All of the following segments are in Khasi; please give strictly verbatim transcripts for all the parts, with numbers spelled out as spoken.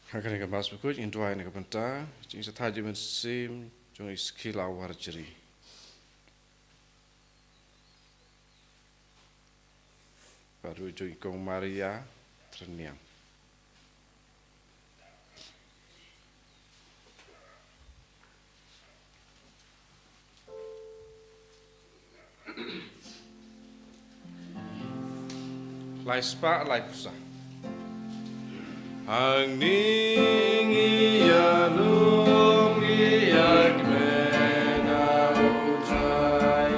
Ha kane ka Mass bakhuid ngin duwai na ka bynta jingshai jingmynsiem jong i Sakhi Lawar Jri bad ruh jong i Kong Maria Trinniang. Lai spah lai kusa. Hangning ïa lung ïa kmen a u trai.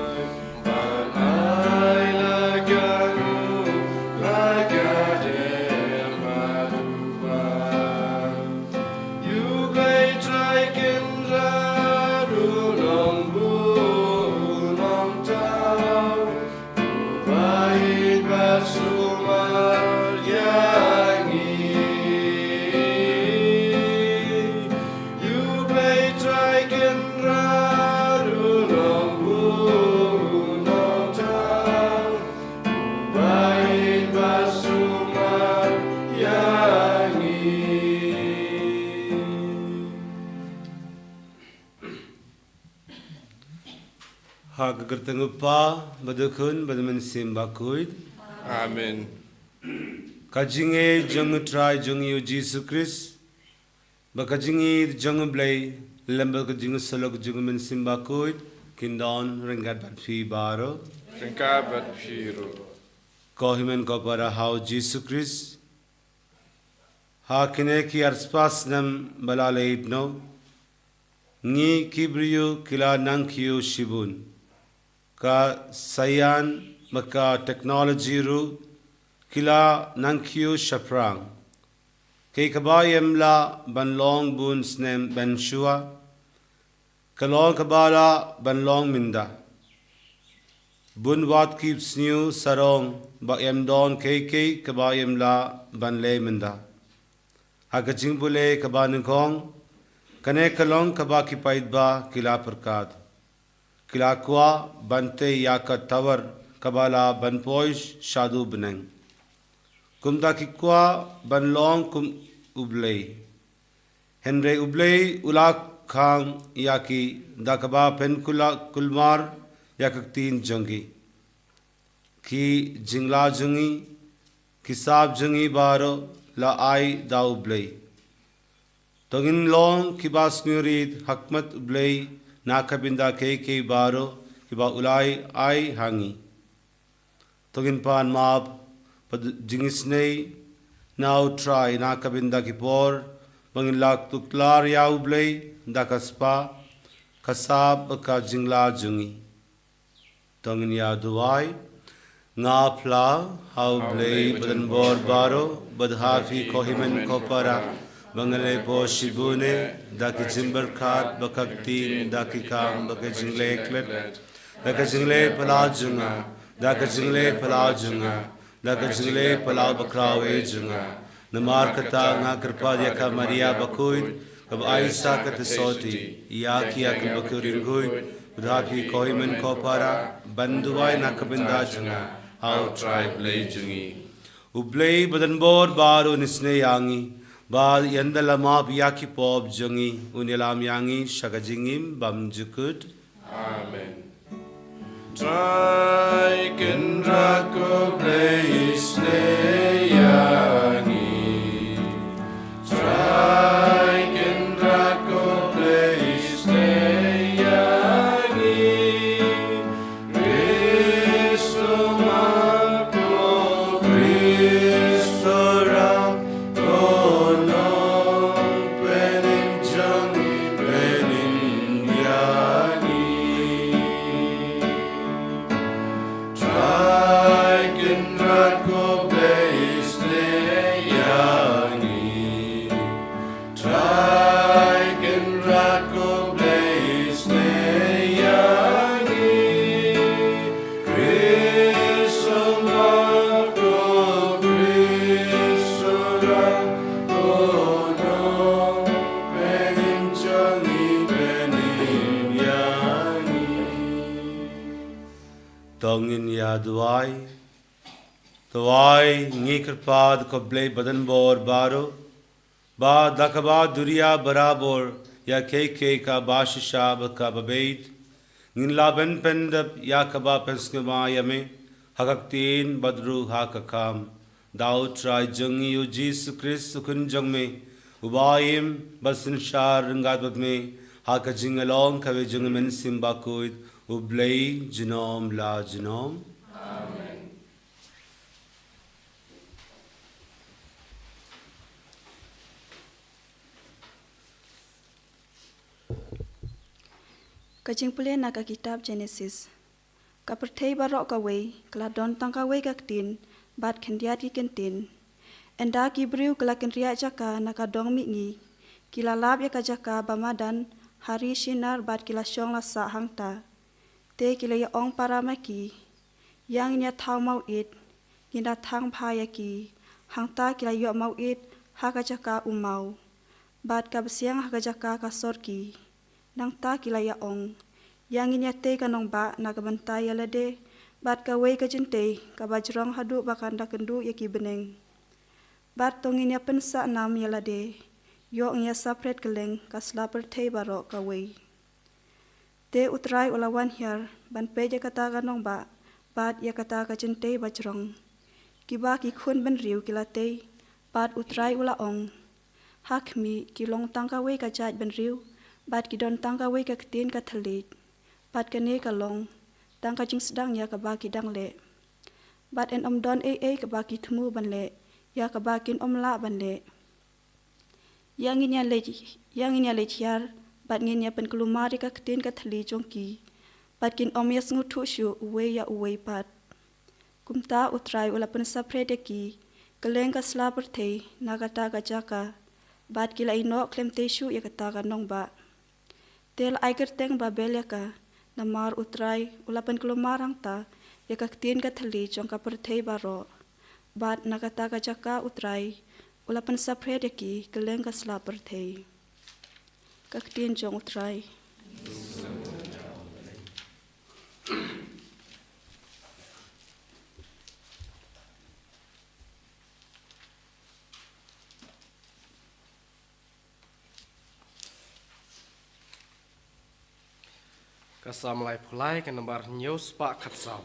Ha ka kyrteng u Kpa, bad u Khun, bad u Mynsiem Bakhuid. Amen. Ka jingïeit jong u Trai jong ngi u Jisu Khrist, bad ka jingïeit jong u Blei, lem bad ka jingïasyllok jong u Mynsiem Bakhuid, kin don ryngkat bad phi baroh. Ryngkat bad phi ruh. Ko hynmen ko para ha u Jisu Khrist. Ha kine ki arspah snem ba la leit noh, ngi ki briew ki la nang kiew shibun. Ka science bad ka technology ruh ki la nang kiew shaphrang. Kaei kaba ym lah ban long bun snem mynshuwa, ka long kaba lah ban long mynta. Bun wat ki sniew sarong ba ym don kaei kaei kaba ym lah ban leh mynta. Ha ka jingpule kaba nyngkong, kane ka long kaba ki paidbah ki la pyrkhat. Ki la kwah ban tei ïa ka tower kaba lah ban poi shaduh bneng. Kumta ki kwah ban long kum u Blei. Hynrei u Blei u la khang ïa ki da kaba pynkulmar ïa ka ktien jong ki. Ki jingla jong ngi, ki sap jong ngi baroh la ai da u Blei. To ngin long kiba sngewrit ha khmat u Blei na ka bynta kiei kiei baroh kiba u la ai ha ngi. To ngin pan map bad jingisynei na u Trai na ka bynta ki por ba ngin lah tuklar ïa u Blei da ka spah, ka sap bad ka jingla jong ngi. To ngin ïa duwai. Nga phla ha u Blei badonbor baroh, bad ha phi ko hynmen ko para, ba nga la poi shibun eh da ki jingpyrkhat bad ka ktien, da ki kam bad ka jingleh klet, da ka jingleh palat jong nga, da ka jingleh palat jong nga, da ka jingleh palat bakhraw eh jong nga. Namar kata nga kyrpad ïa ka Maria bakhuid, kaba ai sa ka jingsotti ïa ki ïakhun bakhuid, bad ha phi ko hynmen ko para, ban duwai na ka bynta jong nga ha u Trai Blei jong ngi. U Blei badonbor baroh un isynei ïa ngi, bad un ïada lam ïa ki pop jong ngi, un ïalam ïa ngi sha ka jingim bymjukut. Amen. Trai Kynrad ko Blei isynei ïa ngi. Trai Kynrad ko Blei isynei ïa ngi. Khrist u Mawlai, Khrist u Ram, to nongpynim jong ngi, pynim ïa ngi. Trai Kynrad ko Blei isynei ïa ngi. Trai Kynrad ko Blei isynei ïa ngi. Khrist u Mawlai, Khrist u Ram, to nongpynim jong ngi, pynim ïa ngi. To ngin ïa duwai. To ai ngi kyrpad ko Blei badonbor baroh, Ba da kaba duria barabor ïa kiei kiei kaba shisha bad kaba beit, ngin lah ban pyndep ïa kaba pynsngewbha ïa me ha ka ktien bad ruh ha ka kam. Da U Trai jong ngi U Jisu Khrist U Khun jong me, uba im bad synshar ryngkat bad me ha ka jinglong kawei jong U Mynsiem Bakhuid, U Blei junom la junom. Ka jingpule na ka kitab Genesis. Ka pyrthei baroh kawei ka la don tang kawei ka ktien bad khyndiat ki kyntien. Ynda ki briew ki la kynriah jaka na ka dong mihngi, ki la lap ïa ka jaka ba madan ha ri Shinar bad ki la shong la sah hangta. Te ki la ïa ong para ma ki, ïa ngin ïa thaw mawit, ngin ïa thang bha ïa ki. Hangta ki la ïoh mawit ha ka jaka u maw, bad ka bsiang ha ka jaka ka sorki. Nangta ki la ïa ong, ïa ngin ïa tei ka nongbah na ka bynta ïa lade bad kawei ka jingtei kaba jrong haduh ba kan da kynduh ïa ki bneng. Bad to ngin ïa pynsah nam ïa lade, ïoh ngin ïa saphriang kylleng ka sla pyrthei baroh kawei. Te U Trai u la wan hiar ban peit ïa kata ka nongbah bad ïa kata ka jingtei ba jrong. Kiba ki khun bynriew ki la tei, bad U Trai u la ong, ha khmih ki long tang kawei ka jait bynriew bad ki don tang kawei ka ktien ka thylliej. Bad kane ka long tang ka jingsdang ïa kaba ki dang leh. Bad yn ym don ei ei kaba ki thmu ban leh ïa kaba kin ym lah ban leh. Ïa ngin ïa leit, ïa ngin ïa leit hiar bad ngin ïa pynkulmar ïa ka ktien ka thylliej jong ki, bad kin ym ïa sngewthuh shuh uwei ïa uwei pat. Kumta U Trai u la pynsaphriang ïa ki kylleng ka sla pyrthei na kata ka jaka, bad ki la ïehnoh khlem tei shuh ïa kata ka nongbah. Te la ai kyrteng Babel ïa ka, namar U Trai u la pynkulmar hangta ïa ka ktien ka thylliej jong ka pyrthei baroh. Bad na kata ka jaka U Trai u la pynsaphriang ïa ki kylleng ka sla pyrthei. Ka ktien jong U Trai. Ka Salm laiphew lai, ka nombar hynñiew spah khatsaw.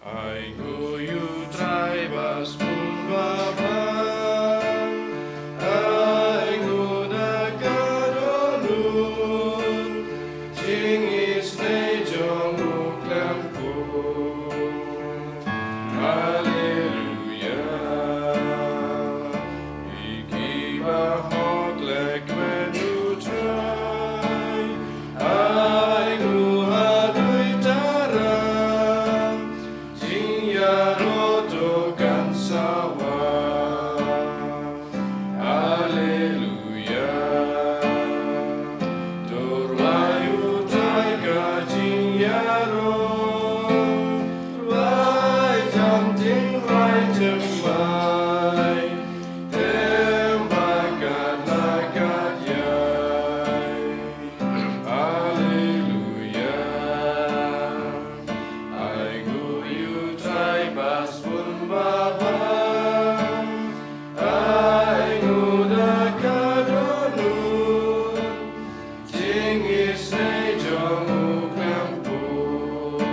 Ai nguh ïa U Trai ba sbun ba bang, ai nguh na ka dohnud, jingisynei jong u khlem pun. Haleluya. Ïa ki bahok leh kmen U Trai, ai nguh haduh tara, jingïaroh to kan sa wan. Haleluya. To rwai U Trai ka jingïaroh, rwai tam tyngrai tyngmai, tem ba kat la kat ïai. Haleluya. Ai nguh ïa U Trai ba sbun ba bang, ai nguh na ka dohnud, jingisynei jong u khlem pun.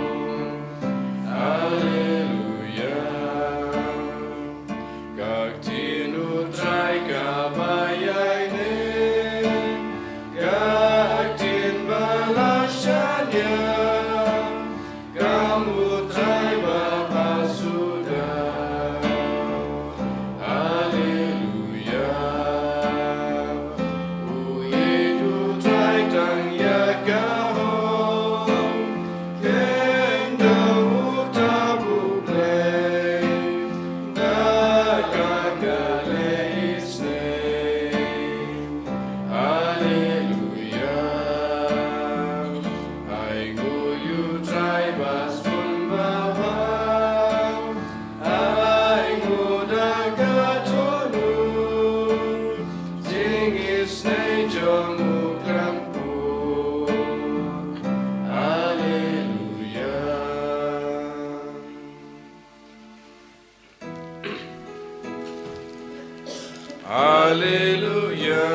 Alleluia,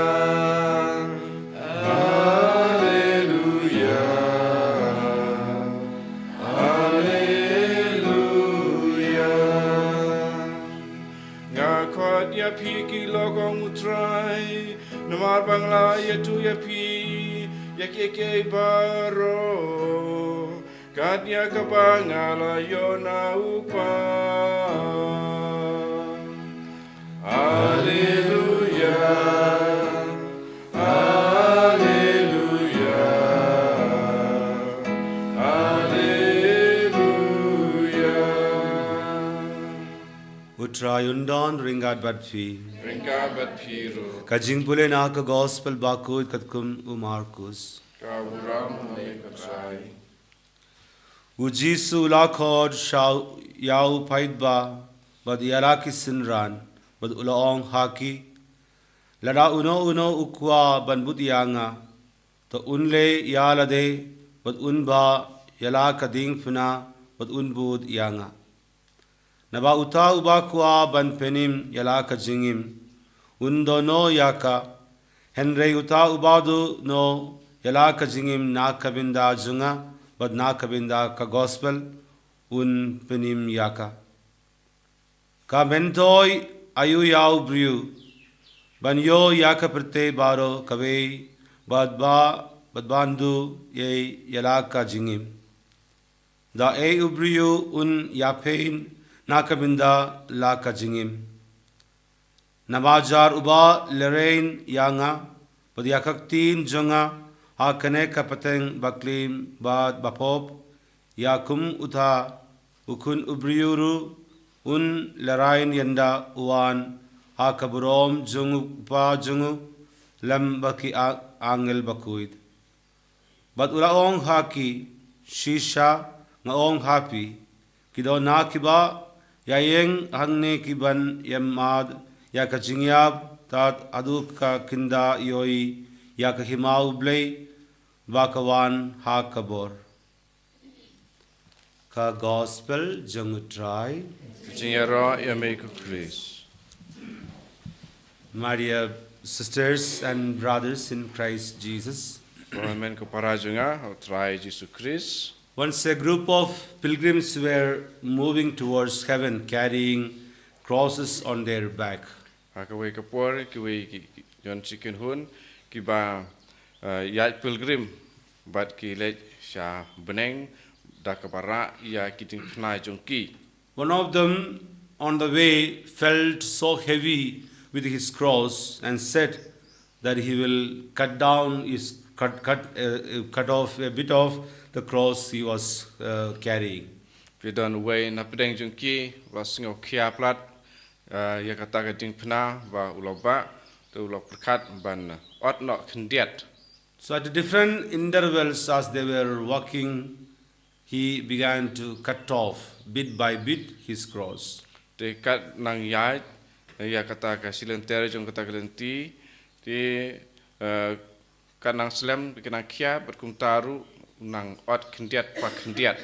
Alleluia, Alleluia. Nga khot ïa phi ki lok, ong U Trai, namar ba nga la ïathuh ïa phi ïa kiei kiei baroh, kat ïa kaba nga la ïoh na U Kpa. Alleluia, Alleluia, Alleluia. U Trai un don ryngkat bad phi. Ryngkat bad phi ruh. Ka jingpule na ka Gospel bakhuid katkum u Markus. Ka burom ïa me, ko Trai. U Jisu u la khot sha ïa u paidbah bad ïa la ki synran, bad u la ong ha ki, lada uno uno u kwah ban bud ïa nga, to un leh ïa lade, bad un bah ïa la ka diengphna, bad un bud ïa nga. Naba uta uba kwah ban pynim ïa la ka jingim, un dohnud ïa ka. Hynrei uta uba dohnud ïa la ka jingim na ka bynta jong nga bad na ka bynta ka Gospel, un pynim ïa ka. Ka myntoi aïu ïa u briew ban ïoh ïa ka pyrthei baroh kawei, bad ba, bad ban duh ei ïa la ka jingim? Da ei u briew un ïaphein na ka bynta la ka jingim? Naba jar uba lehraiñ ïa nga bad ïa ka ktien jong nga ha kane ka pateng bakhlim bad bapop, ïa kum uta u Khun u briew ruh un lehraiñ ynda u wan ha ka burom jong u Kpa jong u lem bad ki a-, angel bakhuid. Bad u la ong ha ki, shisha nga ong ha phi, ki dona kiba ïaïeng hangne ki ban ïamad ïa ka jingïap tad haduh ka kynda ïohi ïa ka hima U Blei ba ka wan ha ka bor. Ka Gospel jong U Trai. Jingïaroh ïa me, ko Khrist. My dear sisters and brothers in Christ Jesus. Ko hynmen ko para jong nga ha U Trai Jisu Khrist. Once a group of pilgrims were moving towards heaven carrying crosses on their back. Ha kawei ka por, kiwei ki, ki, jon ki kynhun, kiba, eh, ïaid pilgrim, bad ki leit sha bneng, da kaba rah ïa ki diengphna jong ki. One of them on the way felt so heavy with his cross and said that he will cut down his, cut, cut, uh, uh, cut off a bit of the cross he was, uh, carrying. Ki don uwei na pdeng jong ki, u la sngew khia palat, eh, ïa kata ka diengphna ba u la bah, te u la pyrkhat ban ot noh khyndiat. So at different intervals as they were walking, he began to cut off bit by bit his cross. Te katba nang ïaid ïa kata ka shilynter jong kata ka lynti, te, eh, ka nang slem, ka nang khia, bad kumta ruh nang ot khyndiat pa khyndiat.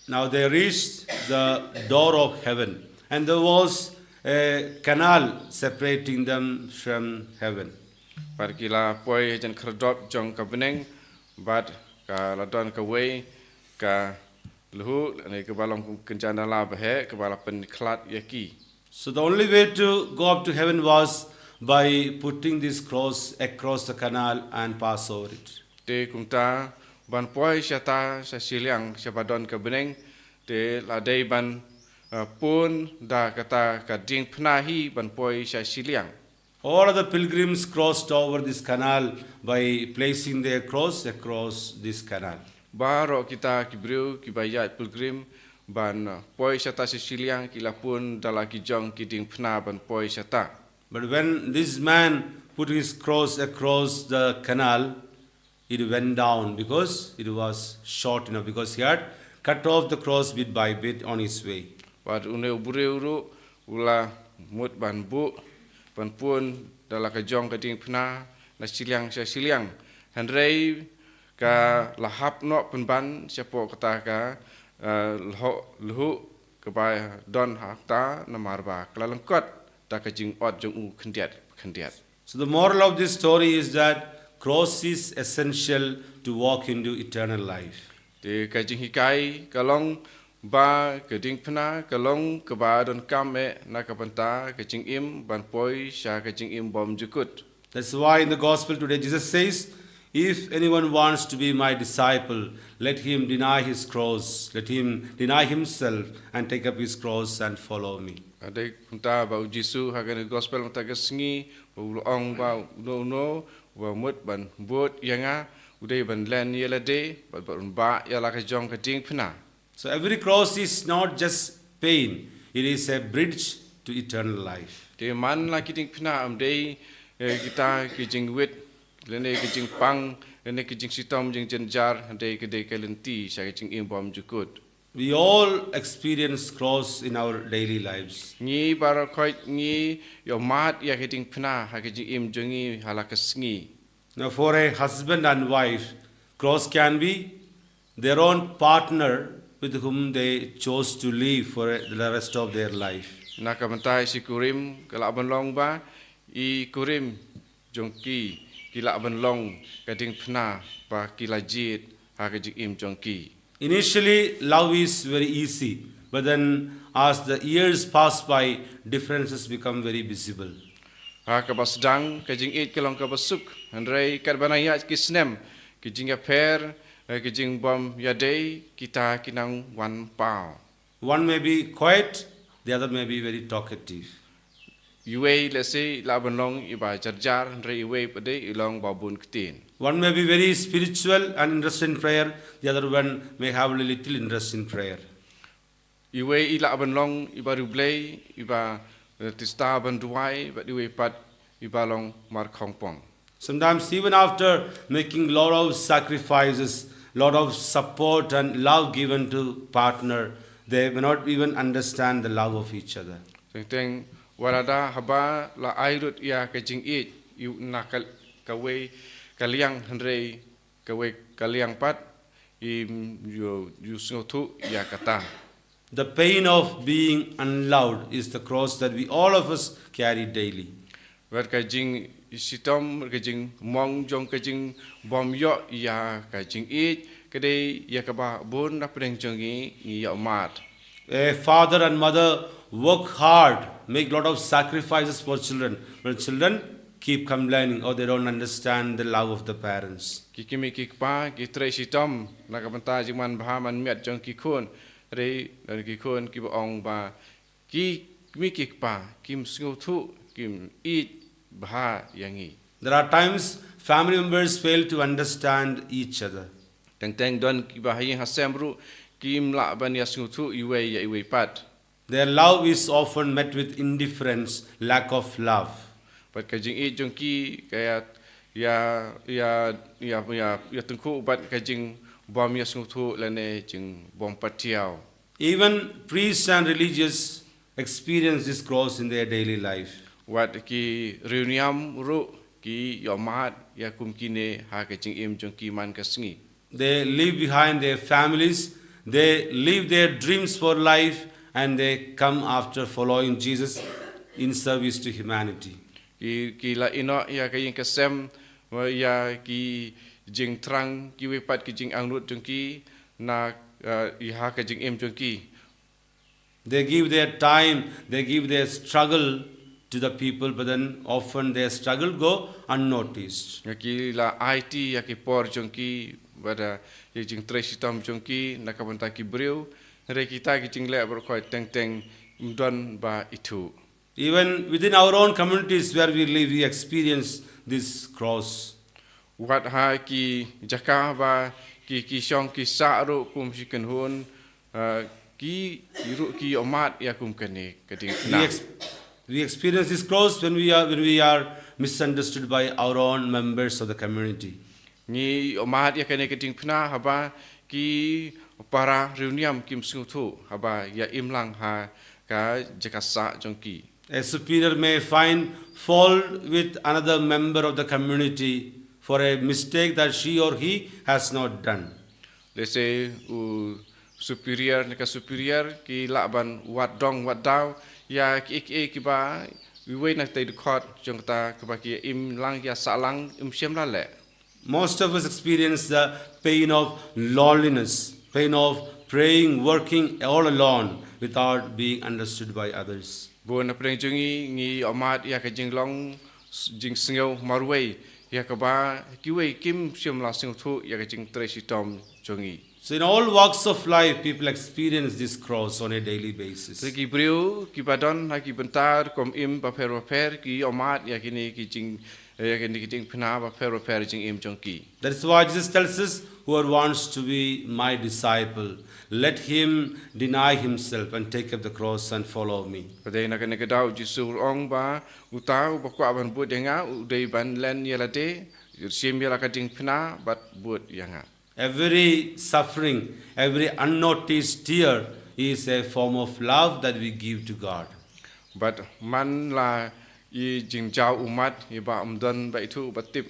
Now they reached the door of heaven, and there was a canal separating them from heaven. Bad ki la poi hajan khyrdop jong ka bneng, bad ka la don kawei ka lhuh, ne kaba long kum kynja nala baheh, kaba la pynkhlad ïa ki. So the only way to go up to heaven was by putting this cross across the canal and pass over it. Te kumta, ban poi shata sha shiliang, sha ba don ka bneng, te la dei ban, eh, pun da kata ka diengphna hi ban poi sha shiliang. All of the pilgrims crossed over this canal by placing their cross across this canal. Baroh kita ki briew kiba ïaid pilgrim ban, uh, poi shata sha shiliang, ki la pun da la ki jong ki diengphna ban poi shata. But when this man put his cross across the canal, it went down because it was short enough, because he had cut off the cross bit by bit on his way. Bad une u briew ruh u la mut ban buh, ban pun da la ka jong ka diengphna na shiliang sha shiliang. Hynrei ka la hap noh pynban shapoh kata ka, eh, lhuh, lhuh kaba don hangta, namar ba ka la lyngkot da ka jingot jong u khyndiat khyndiat. So the moral of this story is that cross is essential to walk into eternal life. Te ka jinghikai ka long ba ka diengphna ka long kaba donkam eh na ka bynta ka jingim ban poi sha ka jingim bymjukut. That's why in the gospel today Jesus says, "If anyone wants to be my disciple, let him deny his cross, let him deny himself and take up his cross and follow me." Hynrei kumta ba u Jisu ha kane ka gospel mynta ka sngi ba u la ong ba uno uno uba mut ban bud ïa nga u dei ban len ïa lade bad ban bah ïa la ka jong ka diengphna. So every cross is not just pain, it is a bridge to eternal life. Te man la ki diengphna ym dei eh, kita ki jingwit lane ki jingpang lane ki jingshitom jingjynjar, hynrei ka dei ka lynti sha ka jingim bymjukut. We all experience cross in our daily lives. Ngi baroh khoit ngi ïohmad ïa ka diengphna ha ka jingim jong ngi ha la ka sngi. Now, for a husband and wife, cross can be their own partner with whom they chose to live for the rest of their life. Na ka bynta i shi kurim ka lah ban long ba i kurim jong ki ki lah ban long ka diengphna ba ki la jied ha ka jingim jong ki. Initially, love is very easy, but then as the years pass by, differences become very visible. Ha kaba sdang ka jingïeit ka long kaba suk, hynrei katba nang ïaid ki snem, ki jingïapher, eh, ki jingbym ïadei, kita ki nang wan paw. One may be quiet, the other may be very talkative. Iwei lehse lah ban long iba jarjar, hynrei iwei pat de i long ba bun ktien. One may be very spiritual and interested in prayer, the other one may have a little interest in prayer. Iwei i lah ban long iba riewblei, iba eh, tista ban duwai, bad iwei pat iba long markhongpong. Sometimes even after making lot of sacrifices, lot of support and love given to partner, they may not even understand the love of each other. Teng teng wat lada haba la ai lut ïa ka jingïeit ïa na ka, kawei ka liang, hynrei kawei ka liang pat im ïoh, ïoh sngewthuh ïa kata. The pain of being unloved is the cross that we all of us carry daily. Bad ka jingshitom, ka jingmong jong ka jingbym ïoh ïa ka jingïeit, ka dei ïa kaba bun na pdeng jong ngi ngi ïohmad. A father and mother work hard, make lot of sacrifices for children, but children keep complaining or they don't understand the love of the parents. Ki kmie ki kpa ki trei shitom na ka bynta jingman bha man miat jong ki khun, hynrei don ki khun kiba ong ba ki kmie ki kpa kim sngewthuh, kim ïeit bha ïa ngi. There are times family members fail to understand each other. Teng teng don kiba ha ïing ha sem ruh kim lah ban ïa sngewthuh iwei ïa iwei pat. Their love is often met with indifference, lack of love. Bad ka jingïeit jong ki ka ïa, ïa, ïa, ïa, ïa, ïa tyngkhuh bad ka jingbym ïa sngewthuh lane jingbym patiaw. Even priests and religious experience this cross in their daily life. Wat ki riewniam ruh ki ïohmad ïa kum kine ha ka jingim jong ki man ka sngi. They leave behind their families, they leave their dreams for life, and they come after following Jesus in service to humanity. Ki, ki la ïehnoh ïa ka ïing ka sem, ïa ki jingthrang, kiwei pat ki jingangnud jong ki, na, eh, ïa ha ka jingim jong ki. They give their time, they give their struggle to the people, but then often their struggle go unnoticed. Ïa ki la aiti ïa ki por jong ki, bad ïa ki jingtrei shitom jong ki na ka bynta ki briew, hynrei kita ki jingleh baroh khoit teng teng ym don ba ithuh. Even within our own communities where we live, we experience this cross. Wat ha ki jaka ba ki, ki shong ki sah ruh kum shi kynhun, ah, ki, ki ruh ki ïohmad ïa kum kane ka diengphna. We ex-, we experience this cross when we are, when we are misunderstood by our own members of the community. Ngi ïohmad ïa kane ka diengphna haba ki para riewniam kim sngewthuh haba ïa imlang ha ka jaka sah jong ki. A superior may find fault with another member of the community for a mistake that she or he has not done. Lehse u superior ne ka superior ki lah ban wad dong wad daw ïa ki, ki, kiba Iwei na kitei dkhot jong kata kaba ki im lang, ïa sah lang, im shym la leh. Most of us experience the pain of loneliness, pain of praying, working all alone without being understood by others. Bun na pdeng jong ngi ngi ïohmad ïa ka jinglong s-, jingsngew marwei, ïa kaba kiwei kim shym la sngewthuh ïa ka jingtrei shitom jong ngi. So in all walks of life, people experience this cross on a daily basis. Te ki briew kiba don ha ki bynta rukom im bapher bapher ki ïohmad ïa kine ki jing, ïa kine ki jingpynah bapher bapher jingim jong ki. That is why Jesus tells us, "Whoever wants to be my disciple, let him deny himself and take up the cross and follow me." Ka dei na kane ka daw Jisu u ong ba uta uba kwah ban bud ïa nga u dei ban len ïa lade, shim ïa la ka jingpynah bad bud ïa nga. Every suffering, every unnoticed tear is a form of love that we give to God. Bad man la i jingjaw ummat iba ym don ba ithuh ba tip,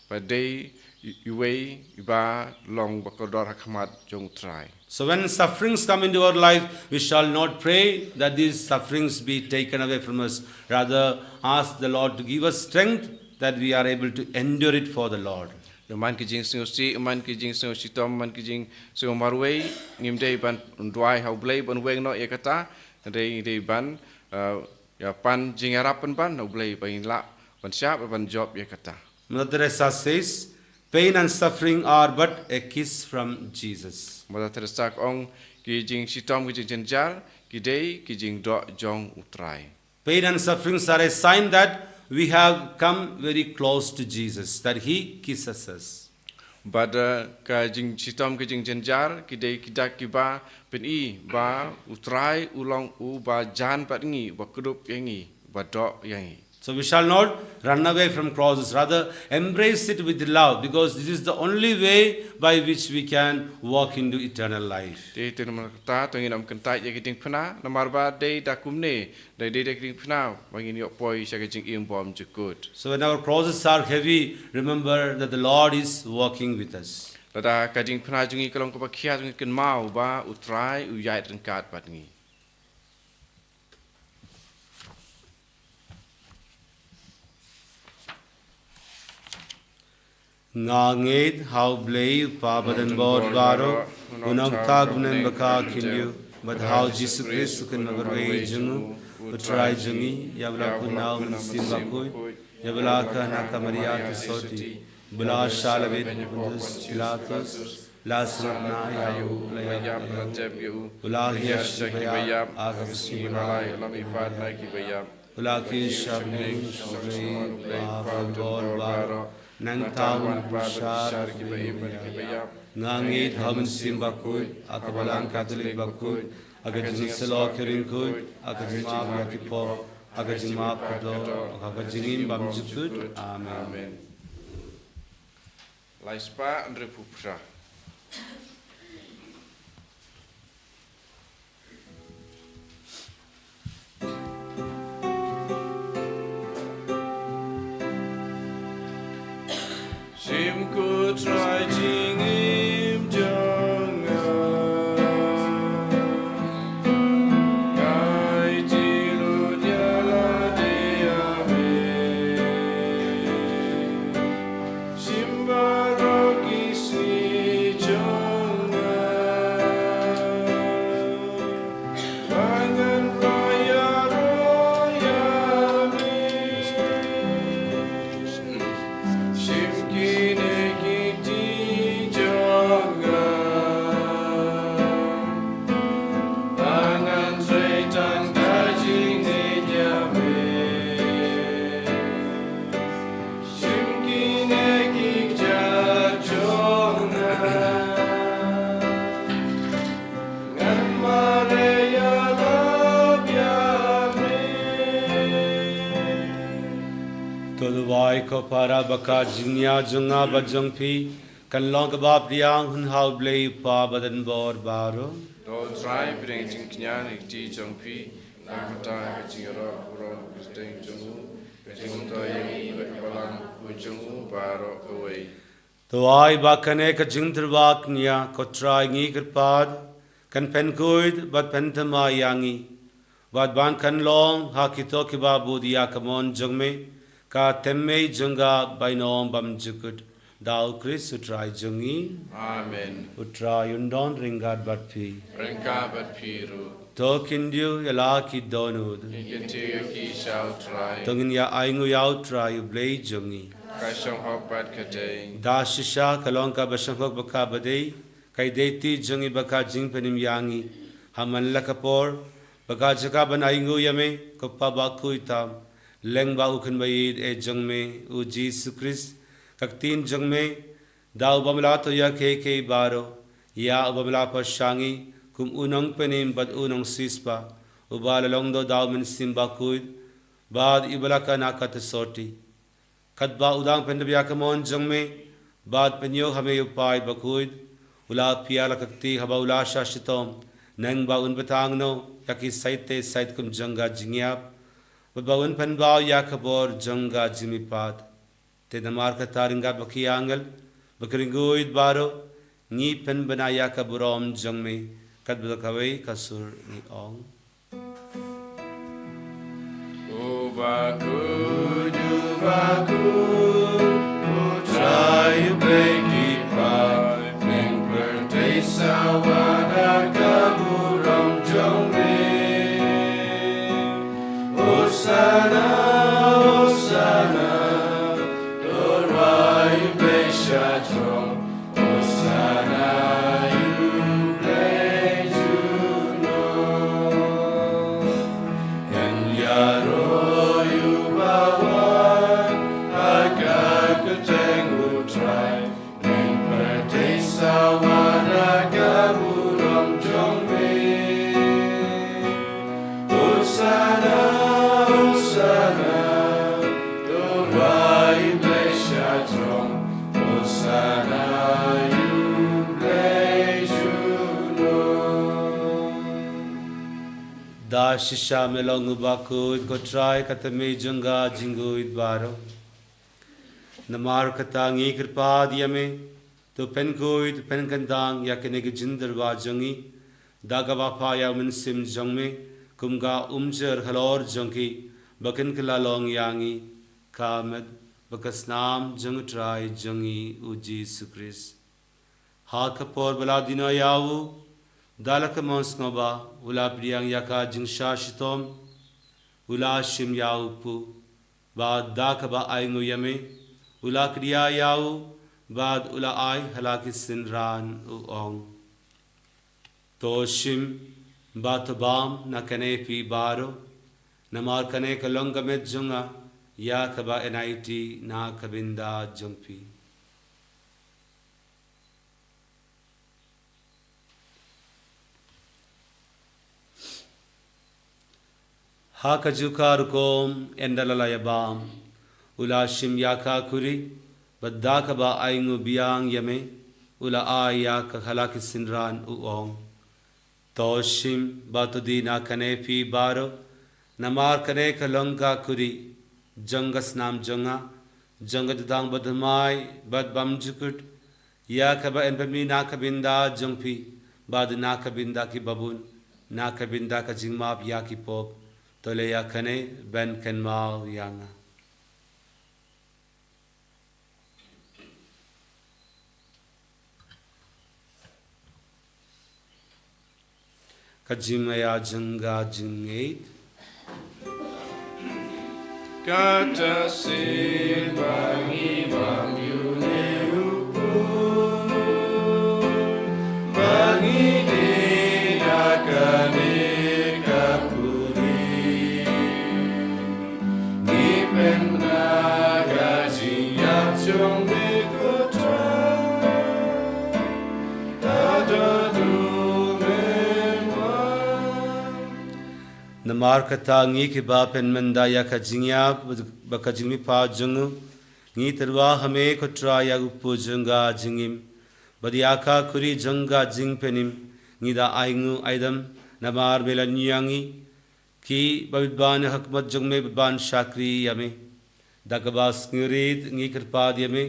ba dei i, iwei iba long ba kordor ha khmat jong U Trai. So when sufferings come into our life, we shall not pray that these sufferings be taken away from us. Rather, ask the Lord to give us strength that we are able to endure it for the Lord. Ïa man ki jingsngewsih, ïa man ki jingsngewshitom, ïa man ki jingsngew marwei, ngim dei ban duwai ha U Blei ban weng noh ïa kata, dei, dei ban, eh, ïa pan jingïarap pynban na U Blei ba ngin lah ban shah ban jop ïa kata. Mother Teresa says, "Pain and suffering are but a kiss from Jesus." Mother Teresa ka ong, ki jingshitom, ki jingjynjar ki dei ki jingdoh jong U Trai. Pain and sufferings are a sign that we have come very close to Jesus, that he kisses us. Bad, eh, ka jingshitom, ka jingjynjar ki dei ki dak kiba pyni ba U Trai u long uba jan bad ngi, uba kdup ïa ngi, uba doh ïa ngi. So we shall not run away from crosses, rather embrace it with love, because this is the only way by which we can walk into eternal life. Te, te namar kata to ngin ym kyntait ïa ki jingpynah, namar ba dei da kumne, dei, dei da ki jingpynah ba ngin ïoh poi sha ka jingim bymjukut. So when our crosses are heavy, remember that the Lord is walking with us. Lada ka jingpynah jong ngi ka long kaba khia, to ngin kynmaw ba U Trai u ïaid ryngkat bad ngi. Nga ngeit ha U Blei u Kpa Badan Bor Baroh, u nongthoh bymman ba khyndiat, bad ha U Jisu Khrist u khynnah marwei jong u, U Trai jong ngi, ïa u ba la khun na U Mynsiem Bakhuid, ïa u ba la kha na ka Maria ka Soti, u ba la shah lawei bad u Pontius Pilatus, la sngap noh ïa u, la ïap, la jep ïa u, u la hiar sha kiba ïap, ha ka sngi ba lai, u la mihpat na kiba ïap. U la kiew sha bneng, sha U Blei u Kpa Badan Bor Baroh, nangta un pynshai ïa kiba im bad kiba ïap. Nga ngeit ha U Mynsiem Bakhuid, ha ka Balang Katholik bakhuid, ha ka jingïasyllok ki riewkhuid, ha ka jingmap ïa ki pop, ha ka jingmap kyrdoh, ha ka jingim bymjukut. Amen. Lai spah hynriewphew phra. Shim ko Trai jingim jong nga. Kai ti lut ïa lade ïa me. Shim baroh ki sngi jong nga. Ba ngan ïaroh ïa me. Shim kine ki kti jong nga. Ba ngan trei tang da jingngeit ïa me. Shim kine ki kjat jong nga. Ngan mareh ïalap ïa me. To duwai ko para ba ka jingïa jong nga bad jong phi kan long kaba pdiang hun ha U Blei u Kpa Badan Bor Baroh. To Trai pdiang jingkñia na ki kti jong phi, na ka bynta ka jingïaroh baroh kyrteng jong u, ka jingmyntoi ïa ngi bad ka balang bakhuid jong u baroh kawei. To ai ba kane ka jingtyrwa kñia ko Trai ngi kyrpad kan pynkhuid bad pynthymmai ïa ngi. Bad ban kan long ha kito kiba bud ïa ka mon jong me, ka tymmen jong ka bainong bymjukut, da U Khrist U Trai jong ngi. Amen. U Trai un don ryngkat bad phi. Ryngkat bad phi ruh. To khyndiat ïa la ki dohnud. Khyndiat ïa ki sha U Trai. To ngin ïa ainguh ïa U Trai U Blei jong ngi. Ka shong hok bad ka dei. Da shisha ka long kaba shong hok bad kaba dei, ka dei ti jong ngi bad ka jingpynim ïa ngi, ha man la ka por, bad ka jaka ban ainguh ïa me, ko Pa bakhuid tam, lyngba u Khun baieit jong me, U Jisu Khrist, ka ktien jong me, da u bym lah to ïa kiei kiei baroh, ïa u bym lah pyrshang ïa ngi, kum u nongpynim bad u nongsiewspah, uba la long doh da U Mynsiem Bakhuid, bad uba la kha na ka kti sotti. Katba u dang pyndep ïa ka mon jong me, bad pynïoh ha me ïa u paid bakhuid, u la pynïar la ka kti haba u la shah shitom, lyngba un btang noh, ïa ki sait te sait kum jong ka jingïap, bad ba un pynbha ïa ka bor jong ka jingmihpat. Te namar kata ryngkat bad ki angel, bad ki riewkhuid baroh, ngi pynbna ïa ka burom jong me, katba kawei ka sur ngi ong. U bakhuid, u bakhuid, U Trai U Blei ki paid, ïing pyrthei sawa da ka burom jong me. Hosana, Hosana, to U Blei sha jrong, Hosana ïa U Blei jong ngi. Yn ïaroh ïa uba wan ha ka kyrteng U Trai, ïing pyrthei sawa da ka burom jong me. Hosana, Hosana, to U Blei sha jrong, Hosana ïa U Blei jong ngi. Da shisha me long u bakhuid ko Trai, ka tymmen jong ka jingkhuid baroh. Namar kata ngi kyrpad ïa me, to pynkhuid, to pynkyndang ïa kane ka jingtyrwa jong ngi, da kaba phah ïa U Mynsiem jong me, kum ka umjer halor jong ki, ba kin kylla long ïa ngi, ka met bad ka snam jong U Trai jong ngi U Jisu Khrist. Ha ka por ba la dino ïa u, da la ka mon sngewbha, u la pdiang ïa ka jingshah shitom, u la shim ïa u kpu, bad da kaba ainguh ïa me, u la kdiah ïa u, bad u la ai ha la ki synran u ong. To shim, bad to bam na kane phi baroh, namar kane ka long ka met jong nga, ïa kaba yn aiti na ka bynta jong phi. Ha kajuh ka rukom, ynda la la ïa bam, u la shim ïa ka khuri, bad da kaba ainguh biang ïa me, u la ai ïa ka ha la ki synran u ong. To shim, bad to die na kane phi baroh, namar kane ka long ka khuri jong ka snam jong nga, jong ka jutang bathymmai bad bymjukut, ïa kaba yn pynmih na ka bynta jong phi, bad na ka bynta ki babun, na ka bynta ka jingmap ïa ki pop. To leh ïa kane ban kynmaw ïa nga. Ka jingmaïa jong ka jingngeit. Kata sien ba ngi bam ïa une u kpu, ba ngi die ïa kane ka khuri. Ngi pynbna ka jingïap jong me ko Trai, haduh ba men wan. Namar kata ngi kiba pynmynda ïa ka jingïap bad ka jingmihpat jong u, ngi tyrwa ha me ko Trai ïa u kpu jong ka jingim, bad ïa ka khuri jong ka jingpynim, ngi da ainguh aidam, namar me la ñiang ïa ngi, kiba bit ban ïa ka khmat jong me bit ban shakri ïa me. Da kaba sngewrit ngi kyrpad ïa me,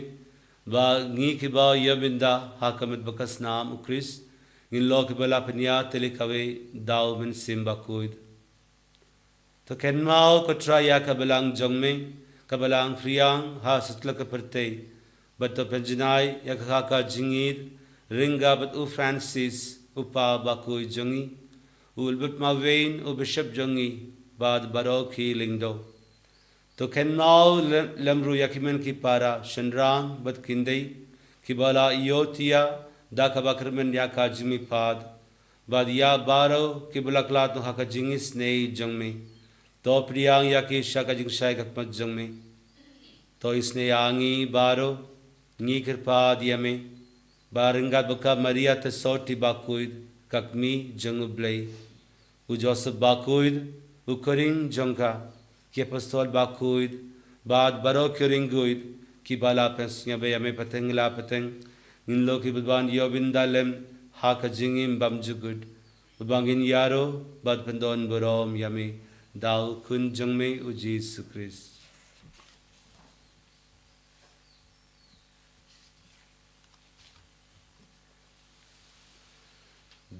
ba ngi kiba ïa mynda ha ka met bad ka snam u Khrist, ngin long kiba la pynïaid tylli kawei da u Mynsiem Bakhuid. To kynmaw ko Trai ïa ka balang jong me, ka balang phriang ha satlak ka pyrthei. Bad to pynjanai ïa ka, ka jingïeid, ryngkat bad u Francis, u pa bakhuid jong ngi, u Albert Mawei, u Bishop jong ngi, bad baroh ki lyngdoh. To kynmaw lem, lem ruh ïa ki hynmen ki para, shynrang bad khyndiat, kiba la ïohthiah da kaba kyrmen ïa ka jingmihpat, bad ïa baroh kiba la khlad noh ha ka jingisynei jong me. To pdiang ïa ki sha ka jingshai khadmat jong me. To isynei ïa ngi baroh, ngi kyrpad ïa me, ba ryngkat bad ka Maria te sawti bakhuid, ka kmie jong U Blei, u Joseph bakhuid, u khñiang jong ka, ki apostol bakhuid, bad baroh ki riewkhuid kiba la pynsngewbha ïa me pateng la pateng, ngin long kiba ban ïoh bynta lem ha ka jingim bymjukut, ba ngin ïaroh bad pyndonburom ïa me da u Khun jong me u Jisu Khrist.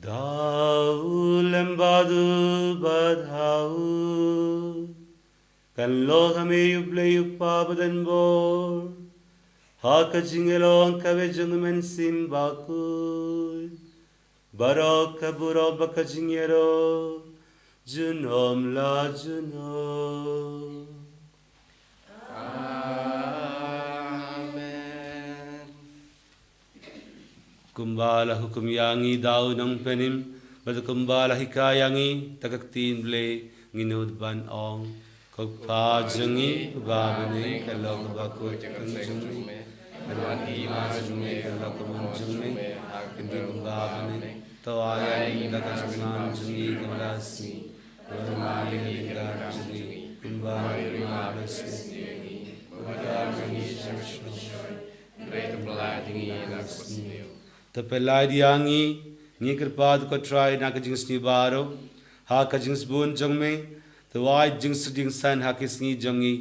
Da u lem bad u bad ha u, kan long ha me U Blei U Kpa badonbor, ha ka jingïalong kaba jong U Mynsiem Bakhuid, baroh ka burom bad ka jingïaroh junom la junom. Amen. Kumba la hukum ïa ngi da u Nongpynim, bad kumba la hikai ïa ngi da ka ktien Blei, ngin nud ban ong: Ko Kpa jong ngi uba ha bneng, ka long kaba khuid ka kyrteng jong me. Ban wan ha khmat jong me, ka long ka mon jong me ha ka khyndiat kumba ha bneng. To ai ïa ngi da ka jingman jong ngi kaba la ka sngi. Bad ai ïa ngi ka jong ngi kumba ngi ai ïa ki kiba pynïap ïa ngi. Bad ym ïa ngi sha ka jingshoi, hynrei to pyllait ïa ngi na ka bor. To pyllait ïa ngi, ngi kyrpad ko Trai, na ka jingsniew baroh, ha ka jingsbun jong me, to ai jingsuk jingsan ha ki sngi jong ngi,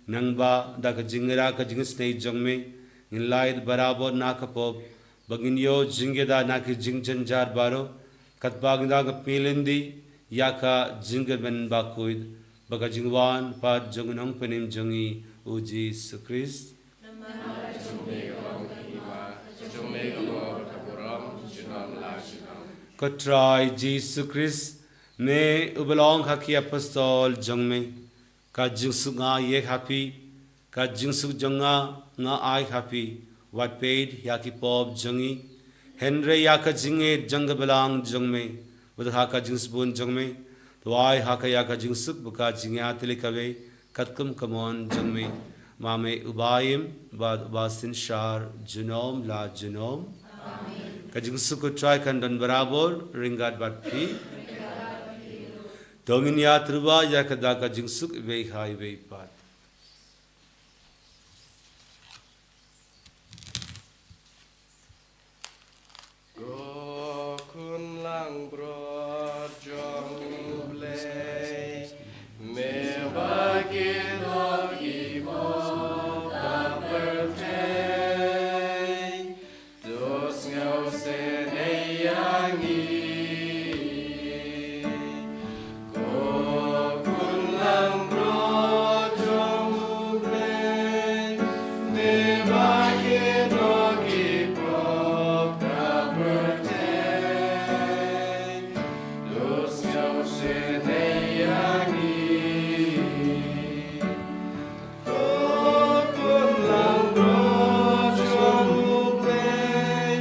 nangba da ka jingïarap ka jingisynei jong me, ngin lait barabor na ka pop, ba ngin ïoh jingïada na ki jingjynjar baroh, katba ngin ïada ka pynlong ïa ka jingkyrmen bakhuid, bad ka jingwan pat jong u Nongpynim jong ngi u Jisu Khrist. Ko Trai Jisu Khrist, me uba la ong ha ki apostol jong me: Ka jingsuk nga ai ha phi, ka jingsuk jong nga nga ai ha phi. Wat peit ïa ki pop jong ngi, hynrei ïa ka jingïeit jong ka balang jong me. Bad ha ka jingsbun jong me, to ai ha ka ïa ka jingsuk bad ka jingïatylli kawei, katkum ka mon jong me. Ma me uba im bad uba synshar junom la junom. Amen. Ka jingsuk ko Trai kan don barabor ryngkat bad phi. To ngin ïatyrwa ïa ka da ka jingsuk iwei ha iwei pat. Ko Khun langbrot jong U Blei, me ba kynnoh ki pop ka pyrthei, to sngewsynei ïa ngi. Ko Khun langbrot jong U Blei, me ba kynnoh ki pop ka pyrthei, to sngewsynei ïa ngi. Ko Khun langbrot jong U Blei,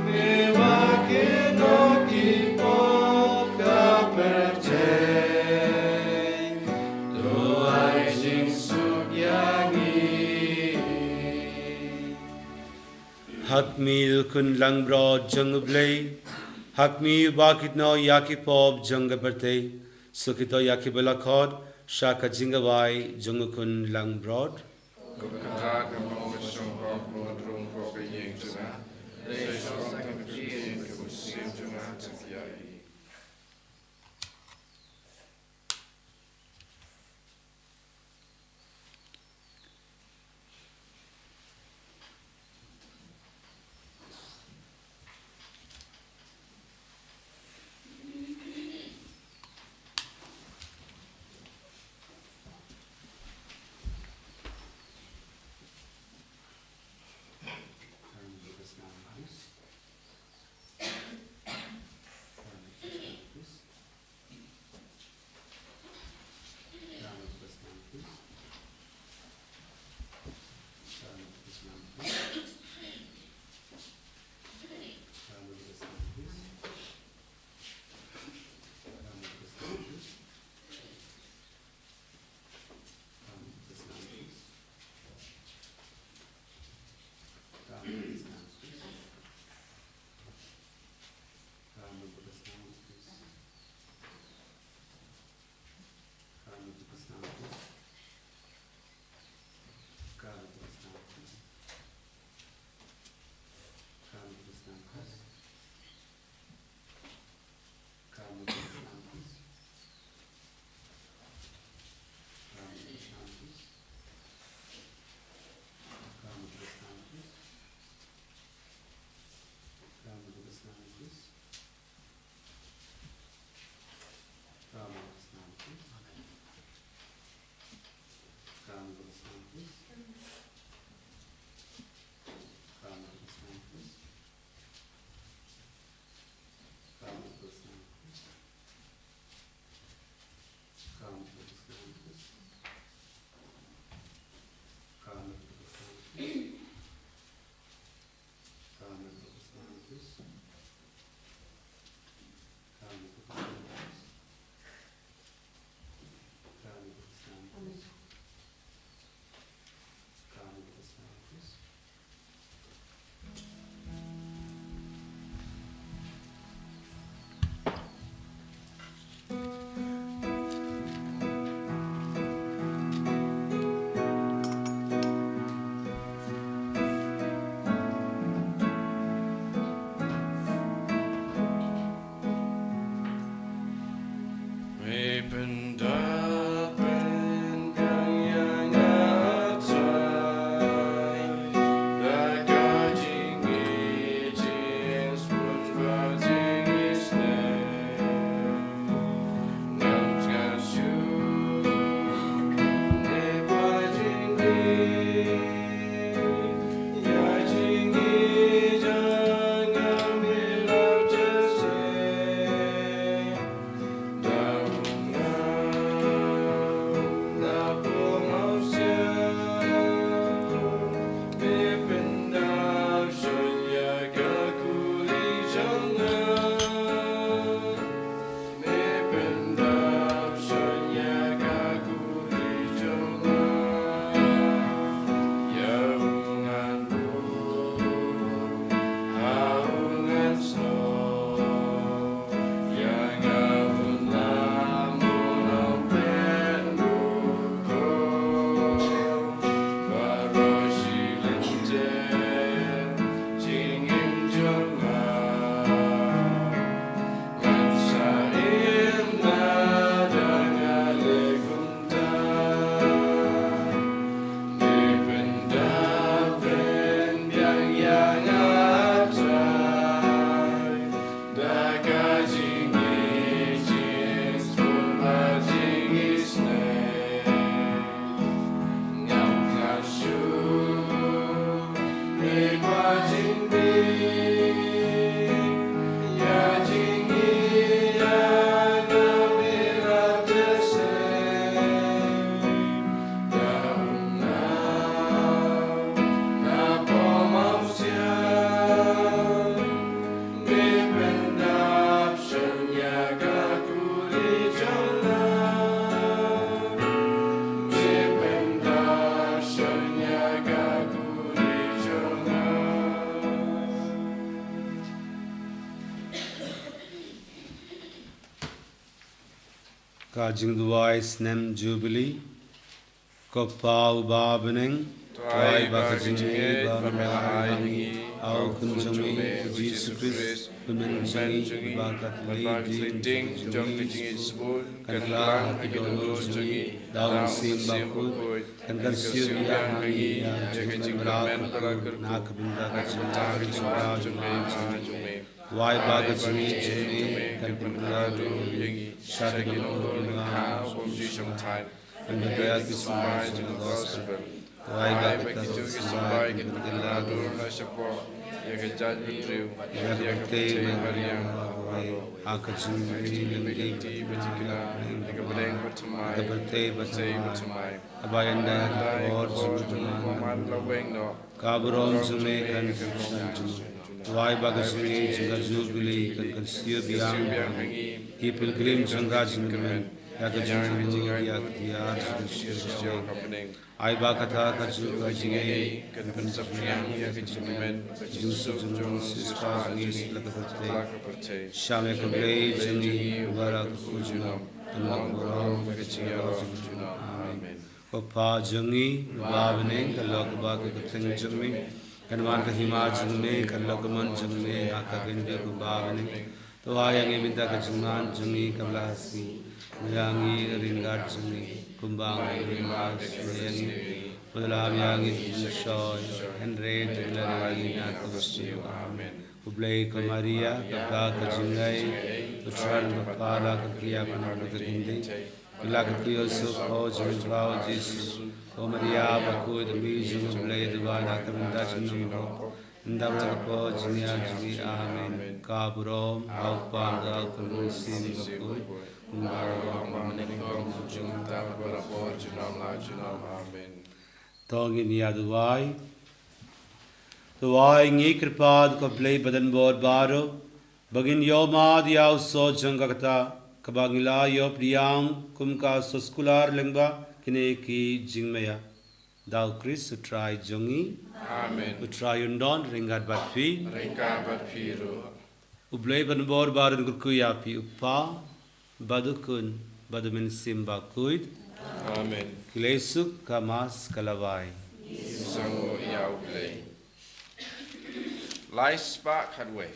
me ba kynnoh ki pop ka pyrthei, to ai jingsuk ïa ngi. Ha khmih, ko Khun langbrot jong U Blei, ha khmih uba kynnoh ïa ki pop jong ka pyrthei, suk ïa ki ba la khot sha ka jingkhawai jong U Khun langbrot. Ko Kynrad, ngam long ba shong hok, bad rung hok ha ïing jong nga, hynrei shong tang ka ktien, ka mynsiem jong nga te ïa hi. Me pyndap pynbiang ïa nga trai, da ka jingïeit jingsbun bad jingisynei. Ngam tngan shuh, me kwah jingdih, ïa jingïeit jong nga me la teh seh. Ka jingduwai snem Jubili. Ko Pa uba ha bneng, duwai ba ka jingïeit ba me la ai ha ngi ha u Khun jong me u Jisu Khrist, u Mynsiem jong ngi, ba ka tlot ding jong ka jingïeit sbun kan kylla ha ki dohnud jong ngi da u Mynsiem Bakhuid, kan kyrsiew biang ha ngi ïa ka jingkyrmen bad ka kyrkhu na ka bynta ka jingim jong ka jong me jong ngi. Duwai ba ka jingïeit jong me kan pynkylla ruh ïa ngi sha ki dohnud kiba ha u bymjukut jong time. Kan pynkylla ki symbai jong ka gospel. Duwai ba kita ki symbai kan pynkylla ruh na shapoh ïa ka jaitbynriew, ïa ka pyrthei mariang baroh, ha ka jingim lynti bad jingkyrkhu, ïa ka bneng bad thymmai, ïa ka pyrthei bad thymmai. Haba ïada ïa ka por jong ka jingman la weng noh, ka burom jong me kan kyrshan junom. Duwai ba ka jingïeit jong ka Jubili kan kyrsiew biang ha ngi, ki pilgrim jong ka jingkyrmen, ïa ka jingïaid ïa ka tiar jong ka shyiap ka bneng. Ai ba kata ka juk ka jingïeit kan pynsaphriang ïa ka jingkyrmen, jingsuk jong u Sispa jong ngi satlak ka pyrthei. Shah ïa ka Blei jong ngi uba la kyrkhu junom, kan long burom bad ka jingïaroh junom. Amen. Ko Pa jong ngi uba ha bneng, kan long kaba ka kyrteng jong me, kan wan ka hima jong me, kan long ka mon jong me ha ka khyndew kumba ha bneng. To ai ïa ngi mynta ka jingman jong ngi kaba la ha sngi. Ai ïa ngi ka ryngkat jong ngi kumba ngi ai ïa ngi. Wat la ai ïa ngi ka jingsngewsih, hynrei to ai ïa ngi na ka kaba sniew. Amen. U Blei ko Maria, ka Kpa ka jingngeit, U Trai u nongpynbapli, kyrkieh ïa phi na ka bynta ki khynnah. Phi la kyrkhu ïa u suk phew jong u Jisu. Ko Maria bakhuid, Mei jong u Blei, duwai na ka bynta ki nongpop, ynda bad ha ka por jingïap jong ngi. Amen. Ka burom ha u Kpa, ha u Khun, ha u Mynsiem Bakhuid, kumba ha u Kpa, ha u Khun, ha u Mynsiem Bakhuid. Amen. To ngin ïa duwai. Duwai, ngi kyrpad ko Blei badonbor baroh, ba ngin ïohmad ïa u soh jong ka kata kaba ngi la ïoh pdiang kum ka soskular lyngba kine ki jingmaïa. Da u Khrist u Trai jong ngi. Amen. U Trai un don ryngkat bad phi. Ryngkat bad phi ruh. U Blei badonbor baroh un kyrkhu ïa phi, u Kpa, bad u Khun, bad u Mynsiem Bakhuid. Amen. Ki leit suk, ka Mass ka la wai. Ngin sa nguh ïa u Blei. Lai spah khatwei.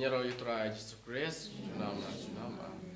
Ïaroh ïa u Trai Jisu Khrist, junom la junom. Amen.